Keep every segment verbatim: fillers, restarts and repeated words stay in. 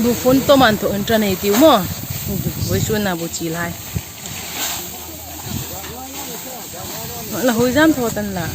Phone tawm an thaw an ṭan ei tiu maw. Vawisuna bu chil hai. La hui zam thaw tan la.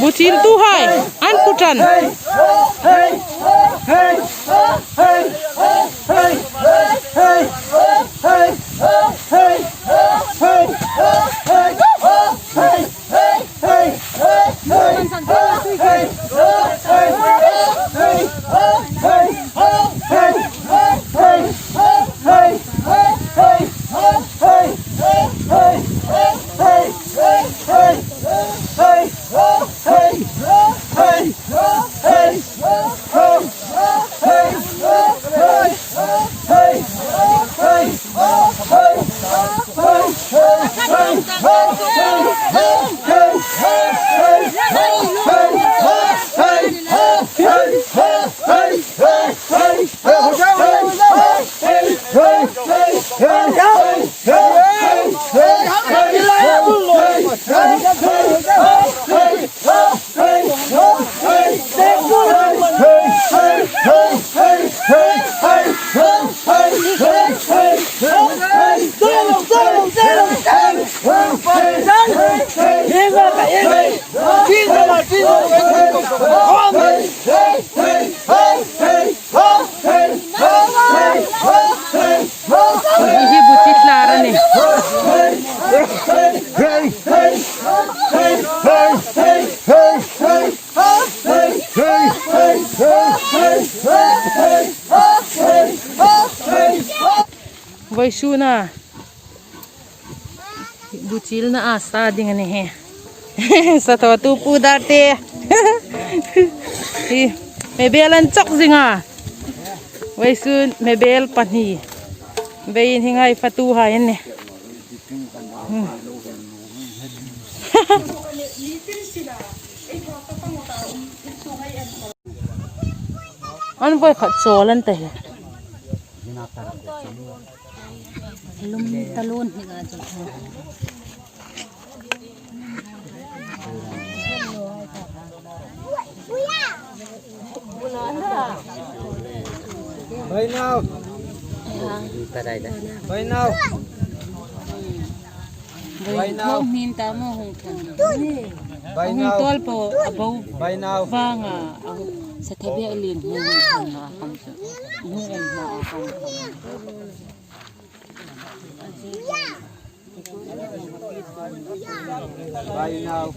Bu chil tu hai, an pu ṭan. Hi hi bu chil tlar a nih. Vawisuna bu chilna a sa ding a nih hi. Sa thaw tu pu dar te. Hi, mebel an chawk zing a. Vawisun mebel pahni. Vei hi ngai fatu hai a nih. Hmm. An voi khat chawl an ta hi. Lum talun hi a chu. Bai nau. Bai nau. Bai nau. Hung hmin ta maw hung thon. Bai nau. Hung tuol po a bo. Bai nau. Vanga. Sa thabe a lien hung hung thon na a kam sa. Hung en na a kam sa. Bai nau.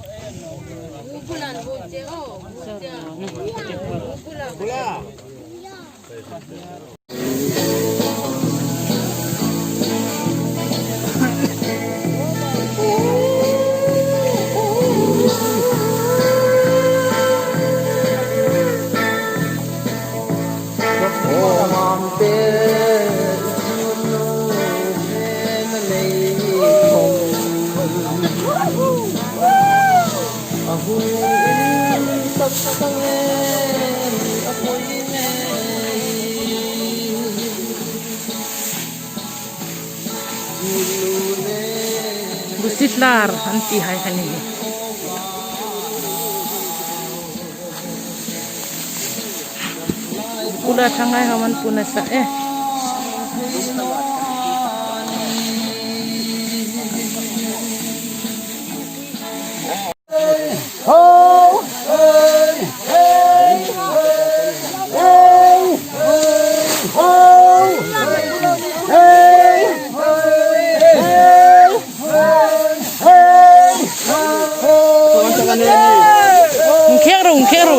Busitlar an ti hai kha ni. Kula thangai haman puna sa e. Kheru.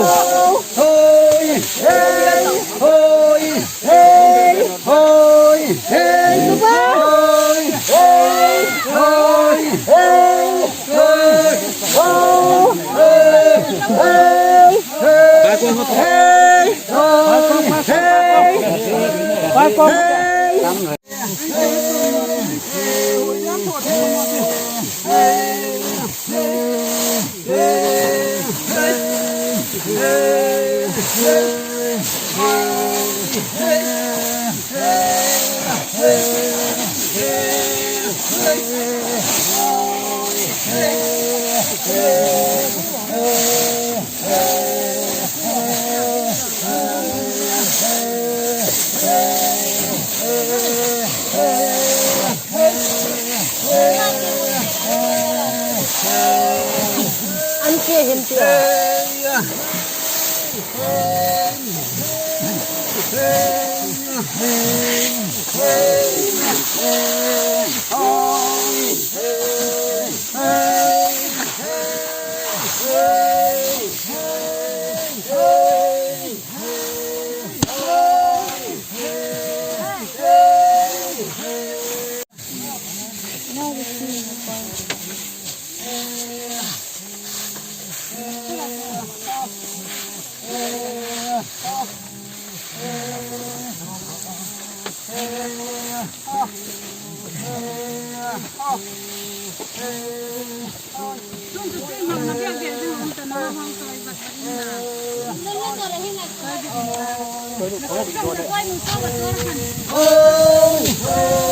An ke hin tia.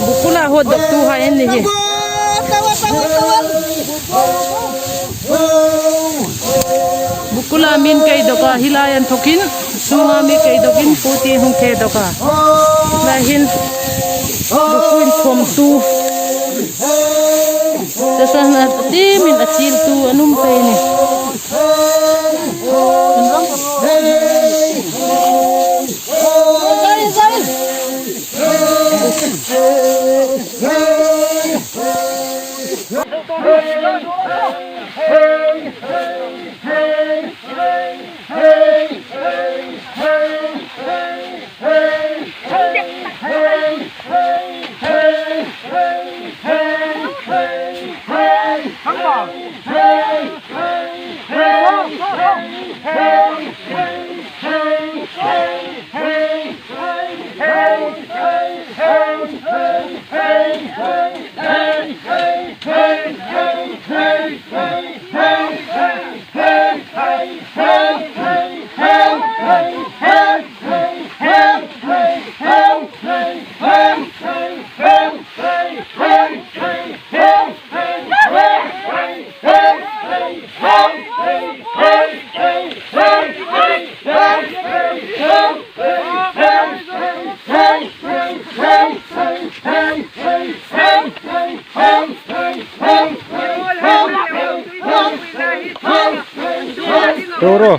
Bukula hot dok tu hai an ni hi. Bukula min kei dok a, hi lai an thokin, sunga mi kei dokin, puti hung kei dok a. Lai hin, bukuin thom tu. Sasana timin a thil tu an um pei ni. Toro.